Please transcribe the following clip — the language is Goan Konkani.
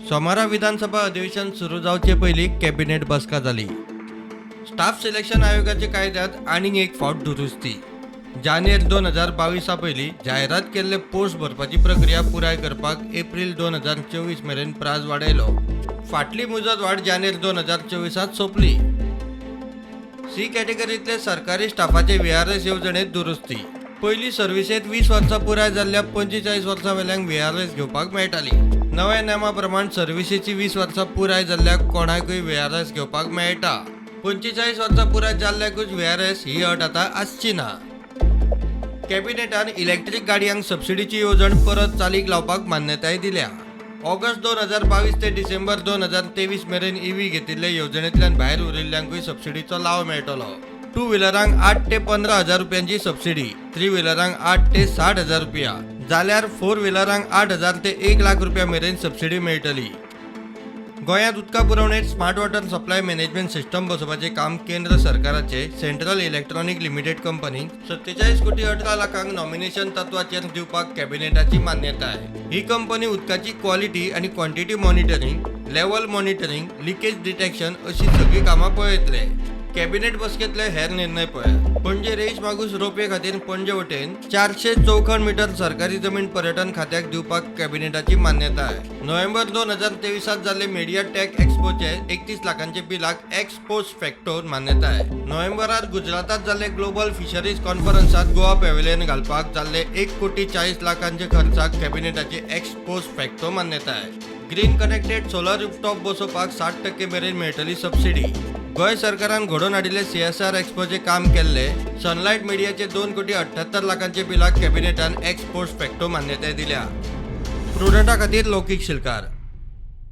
सोमारा विधानसभा अधिवेशन सुरू जावचे पयलीं कॅबिनेट बसका जाली. स्टाफ सिलेक्शन आयोगाच्या कायद्यांत आनीक एक फावट दुरुस्ती. जानेर 2022 पयलीं जायरात केल्ले पोस्ट भरपाची प्रक्रिया पुराय करपाक एप्रील 2024 मेरेन प्राज वाडयलो. फाटली मुजत वाड जानेर 2024 सोंपली. सी कॅटेगरींतले सरकारी स्टाफाचे व्हीआरएस येवजणेंत दुरुस्ती. पयलीं सर्विसेंत 20 वर्सां पुराय जाल्ल्या 45 वर्सां वेल्यांक व्हीआरएस घेवपाक मेळटाली. नव्या नेमा प्रमाण सर्विसेची 20 वर्सां पुराय जाल्ल्या कोणाकूय व्हीआरएस घेवपाक मेळटा. 45 वर्सां पुराय जाल्ल्याकूच व्हीआरएस ही अट आतां आसची ना. कॅबिनेटान इलेक्ट्रीक गाडयांक सबसिडीची येवजण परत चालीक लावपाक मान्यताय दिल्या. ऑगस्ट 2022 ते डिसेंबर 2023 मेरेन ईव्ही घेतिल्ले येवजणेंतल्यान भायर उरिल्ल्यांकूय सबसिडीचो लाव मेळटलो. टू व्हिलरांक 8 ते 15 हजार रुपयांची सबसिडी, थ्री व्हिलरांक 8 ते 60 हजार रुपया, जाल्यार फोर व्हिलरांक 8,000 ते 1 लाख रुपया मेरेन सबसिडी मेळटली. गोंयांत उदका पुरवणेत smart water supply management system बसोवपाचें काम केंद्र सरकाराचे सेंट्रल इलेक्ट्रॉनिक लिमिटेड कंपनीक 47 कोटी 18 लाखांक नॉमिनेशन तत्वाचेर दिवपाक कॅबिनेटाची मान्यताय. ही कंपनी उदकाची क्वॉलिटी आनी quantity monitoring, level monitoring, leakage detection अशी सगळीं कामां पळयतले. कॅबिनेट बसकेंतले हेर निर्णय पळयात. पणजे रेईश मागूस रोपवे खातीर पणजे वटेन 400 चौखण मिटर सरकारी जमीन पर्यटन खात्याक दिवपाक कॅबिनेटाची मान्यताय. नोव्हेंबर 2023 जाल्ले मिडिया टेक एक्सपोचे 31 लाखांचे बिलाक एक्स पोस्ट फॅक्टो मान्यताय. नोव्हेंबरात गुजरातात जाल्ले ग्लोबल फिशरीज कॉन्फरन्सात गोवा पॅव्हिलियन घालपाक जाल्ले 1 कोटी 40 लाखांचे खर्चाक कॅबिनेटाची एक्स पोस्ट फॅक्टो मान्यताय. ग्रीन कनेक्टेड सोलर रुफटॉप बसोवपाक 60% मेरेन मेळटली सबसिडी. गोंय सरकारान घडोवन हाडिल्ले सीएसआर एक्सपोचे काम केल्ले सनलायट मिडियाचे 2 कोटी 78 लाखांचे बिलाक कॅबिनेटान एक्स पोस्ट फॅक्टो मान्यताय दिल्या. प्रुडंटा खातीर लौकीक शिलकार.